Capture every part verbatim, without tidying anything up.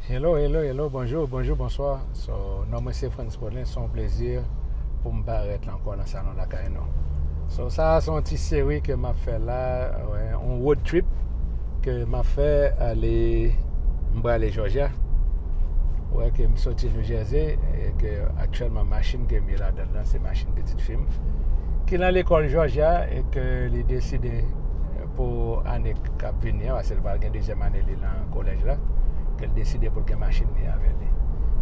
Hello, hello, hello, bonjou, bonjou, bonswa. So, non mwen se Frantz Paulin, se yon plezi pou m parèt la ankò nan salon lakay nou. So, sa a se yon ti seri ke m ap fè la, wè, yon road trip ke m ap fè ale, m prale Georgia. Ou wè ke m soti New Jersey e ke aktyèlman machin ke m ye ladan l lan se machin pitit fi m ki nan lekòl Georgia e ke li deside pou ane k ap vini an, paske l pral gen dezyèm ane li nan kolèj la, ke l deside pou l gen machin li avè li.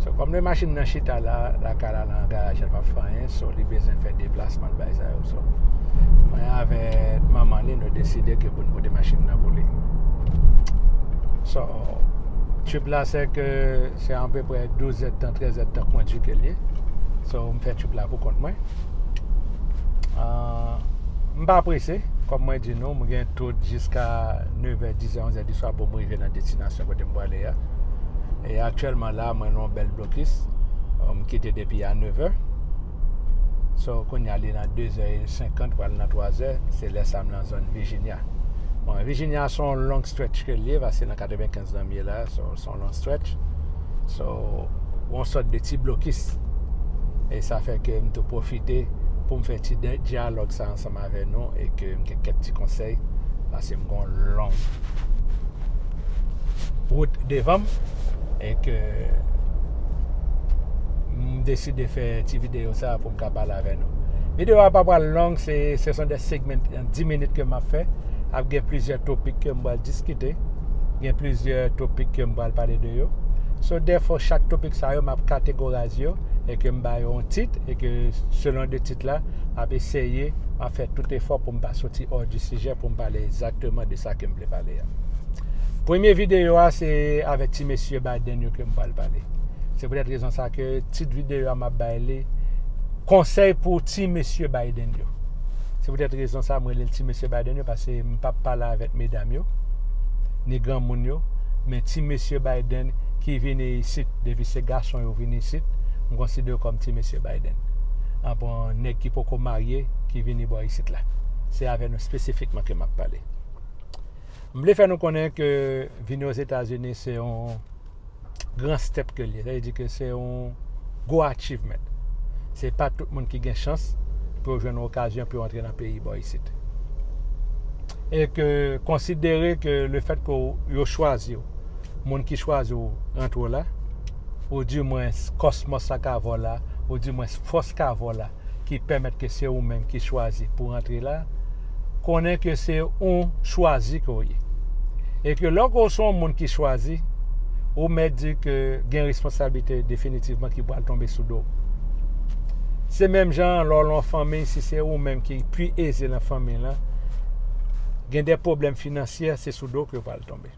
So, kòm le machin nan chita la, lakay la, nan garaj la, l p ap fè anyen, so, li bezwen fè deplasman, l bay sa yo. So, mwen avèk manman li, nou deside ke pou n pote machin nan pou li. So, trip la, se ke se apeprè douz èdtan, trèz èdtan kondui ke l ye. So, m fè trip la pou kont mwen. Ah, m pa prese, kòm mwen di nou, m gen tout jiska nevè, dizè, onzè di swa pou m rive nan destinasyon kote m prale a. E aktyèlman la, mwen nan yon bèl blokis. M kite depi a nevè. So, kounye a li nan dezè e senkant, pral nan twazè, se lè sa m nan zòn Virginia. Bon, Virginia se yon long stretch ke l ye, paske nan katrevenkenz nan m ye la, so, se yon long stretch. So, yon sòt de ti blokis. E sa fè ke m tou pwofite pou m fè ti dya-, dyalòg sa ansanm avè nou e ke m gen kèk ti konsèy, paske m gen yon long wout devan m e ke m deside fè ti videyo sa pou m ka pale avè nou. Videyo a pa pral long, se, se son de segment, dis minit ke m ap fè. Ap gen plizyè topik ke m pral diskite, gen plizyè topik ke m pral pale de yo. So, dèfwa, chak topik sa yo, m ap kategorize yo e ke m ba yo yon tit e ke selon de tit la, m ap eseye, m ap fè tout efò pou m pa soti hors du sujet, pou m pale egzakteman de sa ke m vle pale a. Premye videyo a, se avèk ti mesye Biden yo ke m pral pale. Se poutèt rezon sa ke tit videyo a m ap bay li, konsèy pou ti mesye Biden yo. Se poutèt rezon sa m rele l ti mesye Biden yo, paske m p ap pale avèk medam yo, ni granmoun yo, men ti mesye Biden ki vini isit, depi se gason yo vini isit, m konsidere yo kòm ti mesye Biden. An pran nèg ki poko marye, ki vini bò isit la. Se avè nou espesifikman ke m ap pale. M vle fè nou konnen ke vini Ozetazini se yon gran step ke l ye. Sa vle di ke se yon gwo achievement. Se pa tout moun ki gen chans pou yo jwenn yon okazyon pou yo antre nan peyi bò isit. E ke konsidere ke le fèt ke w, yo chwazi w, moun ki chwazi w rantre w la, ou di mwens kòsmòs la ka vò la, ou di mwens fòs ka vò la, ki pèmèt ke se ou menm ki chwazi pou rantre la, konnen ke se ou chwazi ke w ye. E ke lè w se yon moun ki chwazi, ou mèt di ke gen responsablite definitivman ki pral tonbe sou do w. Se menm jan lè w lan yon fanmi, si se ou menm ki pi eze nan fanmi lan, gen de pwoblèm finansyè, se sou do w ke yo pral tonbe.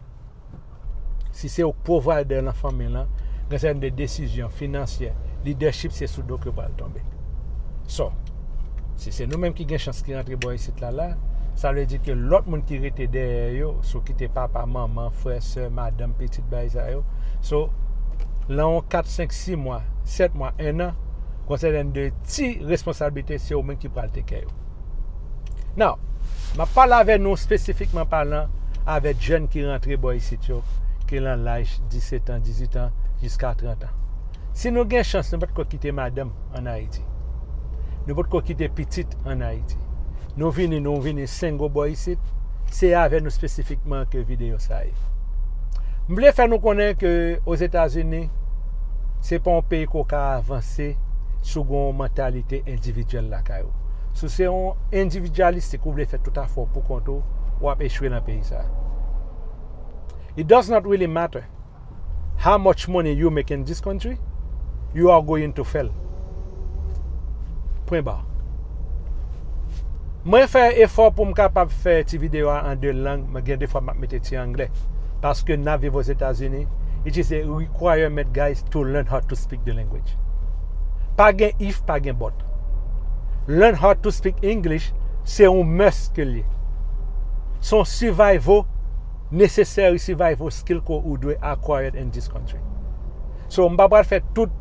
Si se ou k provider nan fanmi lan, gen sèten de desizyon finansyè, lidèchip se sou do ke pral tonbe. So, si se nou menm ki gen chans ki rantre bò isit la la, sa vle di ke lòt moun ki rete dèyè yo, si w kite papa, manman, frè, sè, madanm, pitit, bagay sa yo. So, lan yon kat, senk, sis mwa, sèt mwa, en an, gen sèten de ti responsablite se ou menm ki pral take care yo. Now, m ap pale avè nou espesifikman palan avèk jèn ki rantre bò isit yo, ki lan laj disèt an, dizuit an, jiska trant an. Si nou gen chans, nou pa t ko kite madanm ann Ayiti. Nou pa t ko kite pitit ann Ayiti. Nou vini, nou vini single bò isit. Se avè nou espesifikman ke videyo sa ye. M vle fè nou konnen ke Ozetazini, se pa yon peyi ke w ka avanse si w gen yon mantalite endividyèl lakay ou. Si w se yon endividyalistik, ou vle fè tout afè w pou kont ou, w ap echwe nan peyi sa a. It does not really matter how much money you make in this country, you are going to fail. Pwen ba. Mwen fè efò pou m kapab fè ti videyo a an de lang, men gen de fwa m ap mete ti anglè. Paske n ap viv Ozetazini, it is a requirement, guys, to learn how to speak the language. Pa gen if, pa gen but. Learn how to speak English, se yon must ke l ye. Se yon survival, necessary survival skill ke ou dwe acquired in this country. So, m pa pral fè tout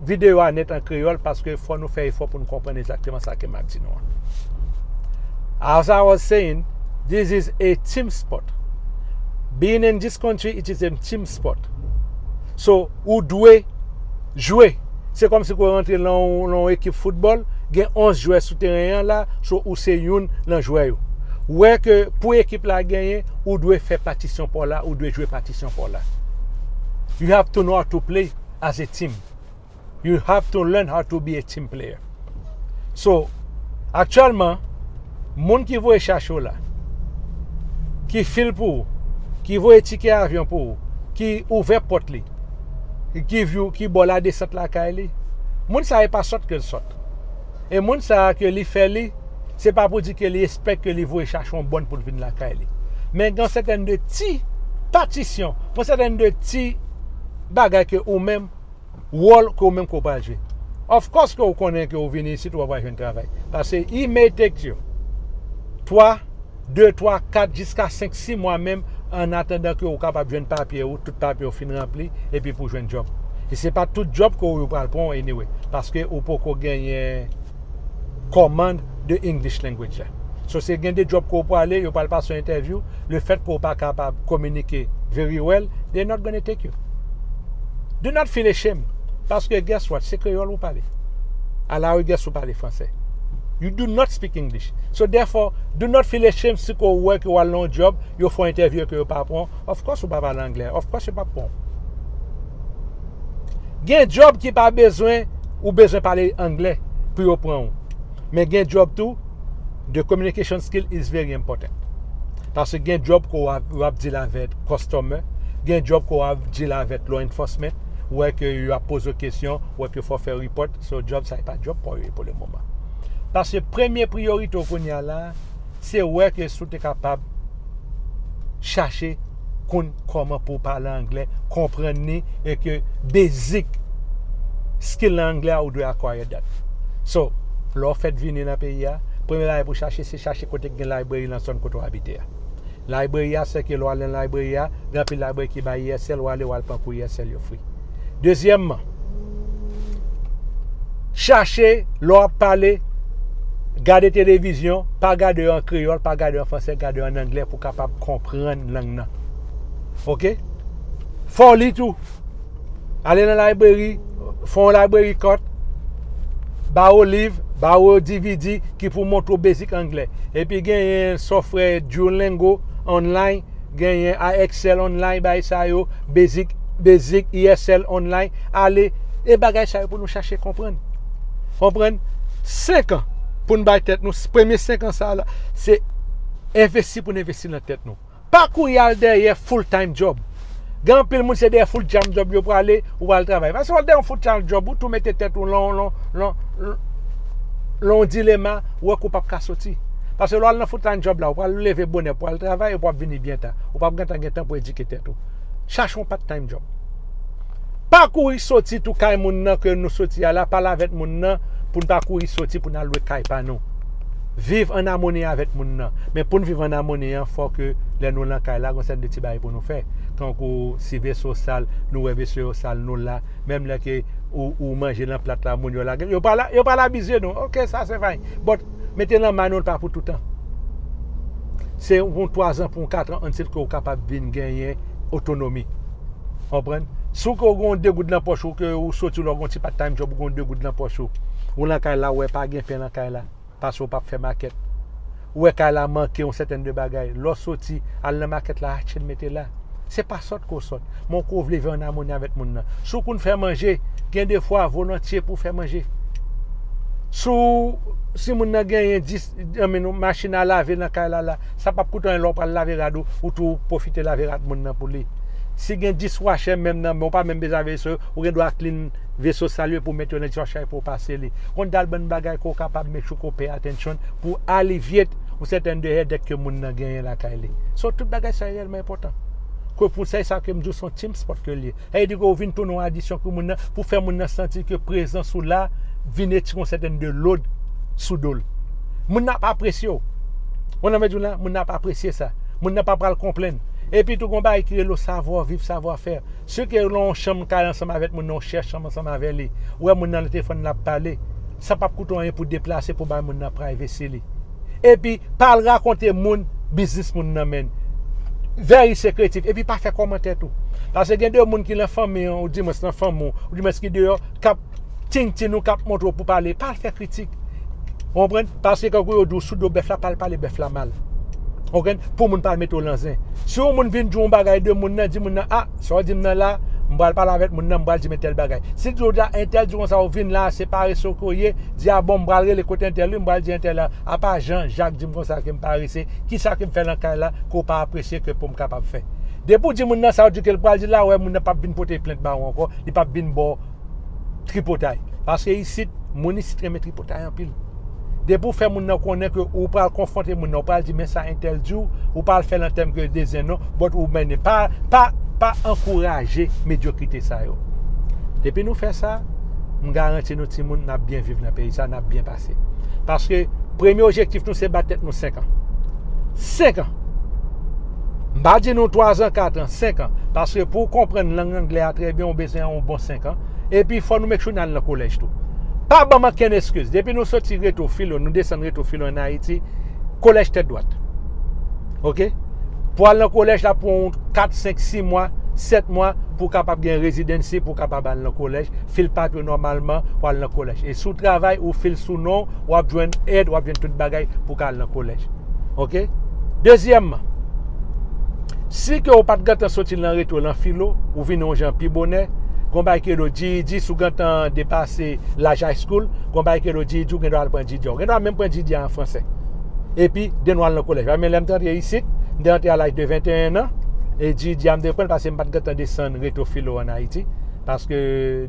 videyo a nèt an kreyòl paske fò nou fè efò pou nou konprann egzakteman sa ke m ap di nou an. As I was saying, this is a team sport. Being in this country, it is a team sport. So, ou dwe jwe. Se kòmsi ke w rantre nan yon, nan yon ekip foutbòl, gen onz jwè sou teren an la, so ou se youn nan jwè yo. Ou wè ke pou ekip la genyen, ou dwe fè patisyon pa w la, ou dwe jwe patisyon pa w la. You have to know how to play as a team. You have to learn how to be a team player. So, aktyèlman, moun ki voye chache w la, ki fil pou ou, ki voye tikè avyon pou ou, ki ouvè pòt li, ki view, ki ba w ladesant lakay li, moun sa e pa sòt ke l sòt. E moun sa ke li fè li, se pa pou di ke li espè ke li voye chache yon bòn pou l vin lakay li. Men gen sètèn de ti patisyon, gen sètèn de ti bagay ke ou menm, wòl ke ou menm ke w pral jwe. Of course ke ou konnen ke ou vini isit ou pa pral jwenn travay. Paske it may take you twa, de, twa, kat, jiska senk, sis mwa menm, an atandan ke ou kapab jwenn papye ou, tout papye ou fin ranpli, epi pou jwenn djòb. E se pa tout djòb ke ou yo pral pran w anyway, paske ou poko genyen command de English language la. So, se gen de djòb ke ou prale, yo pral pase yon entèvyou, le fèt ke ou pa kapab kominike very well, they're not gonna take you. Do not feel ashamed, paske guess what, se kreyòl ou pale. A la rigueur, ou pale fransè. You do not speak English. So therefore, do not feel ashamed si ke ou wè ke w al nan yon djòb, yo fè yon entèvyou ke yo pa pran w. Of course, ou pa pale anglè. Of course, yo pa pran w. Gen djòb ki pa bezwen, ou bezwen pale anglè pou yo pran w. Men gen djòb tou, the communication skill is very important. Paske gen djòb ke w ap, w ap deal avèk customer, gen djòb ke w ap deal avèk law enforcement, ou wè ke yo ap poze w kesyon, ou wè ke fò w fè report, so djòb sa e pa djòb pa w yo pou le moman. Paske premye priyorite w kounye a la, se wè ke si w te kapab chache konn kòman pou w pale anglè, konprann li, e ke basic skill nan anglè a, ou dwe acquire that. So, lè w fèt vini nan peyi a, premye bagay pou w chache, se chache kote k gen library nan zòn kote w abite a. Library a, se ke lè w al nan library a, gen anpil library ki bay E S L, w ale, w al pran kou E S L yo free. Dezyèmman, chache, lè w ap pale, gade televizyon, pa gade yo an kreyòl, pa gade yo an fransè, gade yo an anglè pou w kapab konprann lang nan. Oke? Fò w li tou. Ale nan library, fè yon library card, ba yo liv, ba yo D V D ki pou montre w basic anglè. Epi genyen software Duolingo online, genyen I X L online, bagay sa yo, basic, basic E S L online. Ale, e bagay sa yo pou nou chache konprann. Konprann? Senk an pou n bay tèt nou, premye senk an sa la, se envesti pou n envesti nan tèt nou. Pa kouri al dèyè full time job. Gen anpil moun se dèyè full time job yo prale, ou pral travay. Paske w al dèyè yon full time job, ou tou mete tèt ou lan, lan, lan, lan yon dilema, ou wè ke w p ap ka soti. Paske lè w al nan full time job la, ou pral leve bonè pou w al travay, ou p ap vini byen ta. Ou p ap gentan gen tan pou edike tèt ou. Chache yon part time job. Pa kouri soti tou kay moun nan ke nou soti a la, pale avèk moun nan pou n pa kouri soti pou n al lwe kay pa nou. Viv an amoni avèk moun nan. Men pou n viv an amoni an, fò ke lè nou lan kay la, gon sèten de ti bagay pou nou fè. Tankou si veso sal, nou wè veso yo sal, nou la. Menm lè ke ou, ou manje nan plat la, moun yo lage. Yo pa la, yo pa la abize nou. Oke, sa se fine. But mete nan may nou, l pa pou toutan. Se yon twazan, pou yon katran, until ke ou kapab vin genyen otonomi. Konprann? Si w ke w gen yon de goud nan pòch ou, ke ou soti lè w gen yon ti part time job, ou gen yon de goud nan pòch ou. Ou lan kay la, ou wè pa gen pen lan kay la. Paske w p ap fè makèt. Ou wè kay la manke yon sèten de bagay. Lè w soti, al nan makèt la, achte l mete la. Se pa sòt ke w sòt. Men w ke w vle viv an amoni avèk moun nan. Si w konn fè manje, gen de fwa volontye pou w fè manje. Si w, si moun nan genyen dis, I mean, machin a lave nan kay la la, sa p ap koute anyen lè w pral lave rad ou, ou tou pwofite lave rad moun nan pou li. Si gen dishwasher menm nan men w pa menm bezwen lave veso, ou gen dwa clean veso sal yo pou w mete yo nan dishwasher pou w pase li. Konn dal bann bagay ke w kapab make sure ke w pay attention pou alleviate yon sèten de headache ke moun nan genyen lakay li. So, tout bagay sa yo reyèlman enpòtan. Ke pou sa, sa ke m di w se yon team sport ke l ye. Sa vle di ke w vin tounen yon adisyon pou moun nan, pou fè moun nan santi ke prezans ou la vin etire yon sèten de load sou do l. Moun nan ap apresye w. Ou konn sa m vle di w la? Moun nan ap apresye sa. Moun nan pa pral konplenn. Epi tou, gon bagay ki rele savoir vivre, savoir faire. Si w ke nan yon chanm kay ansanm avèk moun nan, w share chanm ansanm avè li, ou wè moun nan nan telefòn l ap pale, sa p ap koute w anyen pou deplase pou bay moun nan privacy li. Epi, pa al rakonte moun biznis moun nan, men. Very secretive. Epi, pa fè kòmantè tou. Paske gen de moun ki nan fanmi an, ou dimwens nan fanmi w, ou dimwens ki deyò, k ap tintin ou, k ap montre w pou pale. Pa al fè kritik. Ou konprann? Paske kankou yo di w sou do bèf la, pa al pale bèf la mal. Ou konprann? Pou moun pa al mete w nan zen. Si yon moun vin di w yon bagay de moun nan, di moun nan, "A, sa w di m nan la, m pral pale avèk moun nan, m pral di m entèl bagay." Si l di w la, entèl di w konsa, ou vin la, se parese w ke w ye, di, "A bon, m pral rele kote entèl, wi, m pral di entèl la, apa Jan Jak di m konsa ke m parese, kisa ke m fè nan kay la, ke w pa apresye ke pou m kapab fè?" Depi w di moun nan sa, w di ke l pral di la, wè, moun nan p ap vin pote plent ba ou ankò, li p ap vin ba w tripotay. Paske isit, moun isit renmen tripotay anpil. Depi w fè moun nan konnen ke ou pral konfwonte moun nan, ou pral di, "Men sa entèl di w," ou pa al fè l an tèm ke de zen non, but ou mennen. Pa, pa, pa ankouraje medyokrite sa yo. Depi nou fè sa, m garanti nou timoun, n ap byen viv nan peyi sa, n ap byen pase. Paske premye objektif nou se bat tèt nou senk an. Senk an! M pa di nou twa zan, kat an, senk an. Paske pou w konprann lang anglè a trè byen, ou bezwen yon bon senk an. Epi fò nou make sure n al nan kolèj tou. Pa ban m okenn eskiz. Depi nou soti Reto Filo, nou desann Reto Filo ann Ayiti, kolèj tèt dwat. Oke? Pou al nan kolèj la, pran w kat, senk, sis mwa, sèt mwa, pou w kapab gen residency, pou w kapab al nan kolèj, fil papye w nòmalman, w al nan kolèj. E si w travay, ou fil sou non w, w ap jwenn èd, w ap jwenn tout bagay pou w ka al nan kolèj. Oke? Dezyèmman, si ke w pa t gentan soti nan Reto, nan Filo, ou vini yon jan pi bonè, gon bagay ke rele G E D, si w gentan depase laj high school, gon bagay ke rele G E D, ou gen dwa al pran G E D, ou gen dwa menm pran G E D an fransè. Epi, de nou al nan kolèj. Men lè m te antre isit, m te antre a laj de venteyen an, e G E D a m te pran l paske m pa t gentan desann Reto Filo ann Ayiti, paske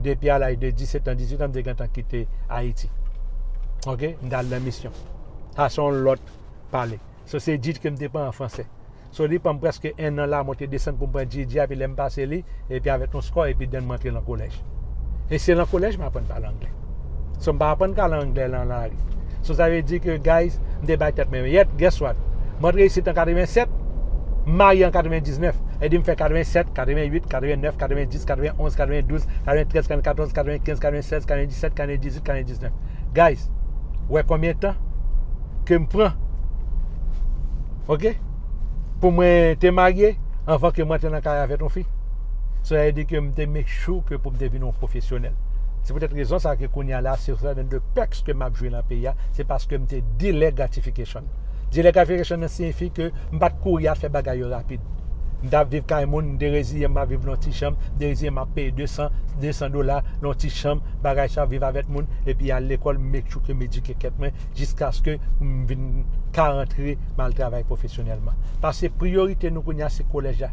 depi a laj de disèt an, dizuit an, m te gentan kite Ayiti. Oke? M t al nan misyon. Sa se yon lòt pale. So, se G E D ke m te pran an fransè. So, li pran m prèske en an la, monte desann pou m pran G E D a, epi lè m pase li, epi avèk yon score, epi then m antre nan kolèj. E se nan kolèj m aprann pale anglè. So, m pa aprann pale anglè nan lari. So, sa vle di ke, guys, m te bay tèt mwen, yet, guess what? M antre isit an katrevennsèt, m marye an katrevendiznèf. E di m fè katrevennsèt, katrevennuit, katrevennèf, katrevendis, katrevenonz, katrevendouz, katreventrèz, katrevenkatòz, katrevenkenz, katrevennsèz, katrevendiset, katrevendizuit, katrevendiznèf. Guys, wè konbyen tan ke m pran, oke, pou mwen te marye anvan ke mwen te nan kay avèk yon fi. So, sa vle di ke m te make sure ke pou m te vin yon pwofesyonèl. Se poutèt rezon sa ke kounye a la, se sa de perks ke m ap jwi nan peyi a, se paske m te delay gratification. Delay gratification nan siyifi ke m pa t kouri al fè bagay yo rapid. M t ap viv kay moun, m te reziye m ap viv nan yon ti chanm, m te reziye m ap peye de san, de san dola nan yon ti chanm, bagay sa, viv avèk moun, epi al lekòl, make sure ke m edike tèt mwen, jiskaske m vin ka rantre, m al travay pwofesyonèlman. Paske priyorite nou kounye a se kolèj la.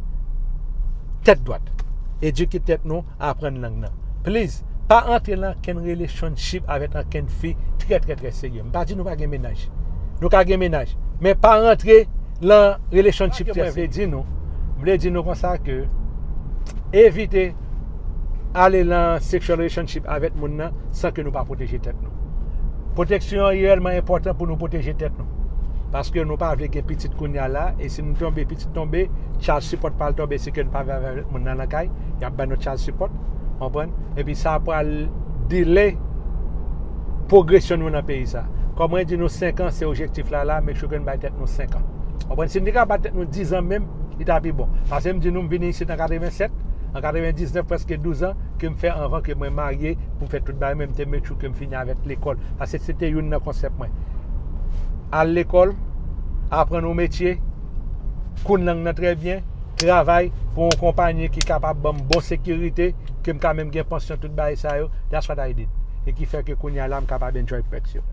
Tèt dwat. Edike tèt nou, aprann lang nan. Please, pa antre nan okenn relationship avèk okenn fi trè, trè, trè serye. M pa di nou pa gen mennaj. Nou ka gen mennaj. Men pa rantre nan relationship trè serye. Sa ke mwen vle di nou, m vle di nou konsa ke evite ale nan sexual relationship avèk moun nan san ke nou pa pwoteje tèt nou. Pwoteksyon an reyèlman enpòtan pou nou pwoteje tèt nou. Paske nou pa vle gen pitit kounye a la, e si nou tonbe, pitit tonbe, child support pa al tonbe, se ke nou pa vle avèk moun nan nan kay, y ap bay nou child support, konprann? Epi sa pral delay pwogresyon nou nan peyi sa. Kòm mwen di nou senk an, se objektif la la, make sure ke nou bay tèt nou senk an. Konprann? Si nou te ka bay tèt nou diz an menm, li ta pi bon. Paske m di nou, m vini isit an katrevennsèt, an katrevendiznèf, prèske douz an ke m fè anvan ke mwen marye, pou m fè tout bagay, men m te make sure ke m fini avèk lekòl. Paske se te youn nan konsèp mwen. Al lekòl, aprann yon metye, konn lang nan trè byen, travay pou yon konpayi ki kapab ban m bon sekirite, ke m ka menm gen pansyon, tout bagay sa yo, that's what I did. E ki fè ke kounye a la, m kapab enjoy perks yo.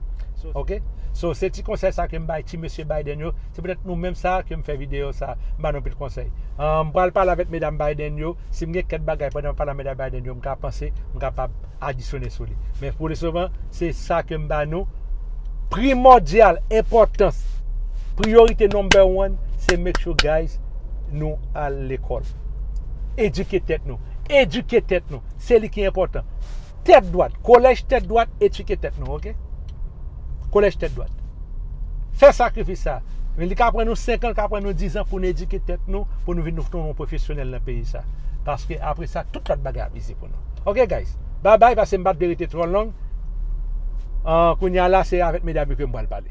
Oke? So, se ti konsèy sa ke m bay ti mesye Biden yo, se poutèt nou menm sa ke m fè videyo sa, m ba nou pil konsèy. Ah, m pral pale avèk medam Biden yo, si m gen kèk bagay pandan m pale ak medam Biden yo, m ka panse, m kapab adisyone sou li. Men pou le sovan, se sa ke m ba nou. Primòdyal, enpòtans, priyorite number one, se make sure, guys, nou al lekòl. Edike tèt nou. Edike tèt nou. Se li ki enpòtan. Tèt dwat. Kolèj tèt dwat, edike tèt nou, oke? Kolèj tèt dwat. Fè sakrifis sa. Men li ka pran nou senk an, li ka pran nou diz an pou nou edike tèt nou, pou nou vin nou tounen yon pwofesyonèl nan peyi sa. Paske apre sa, tout lòt bagay ap izi pou nou. Oke, guys? Bye bye, paske m pa t vle rete twò long. Ah, kounye a la, se avèk medam yo ke m pral pale.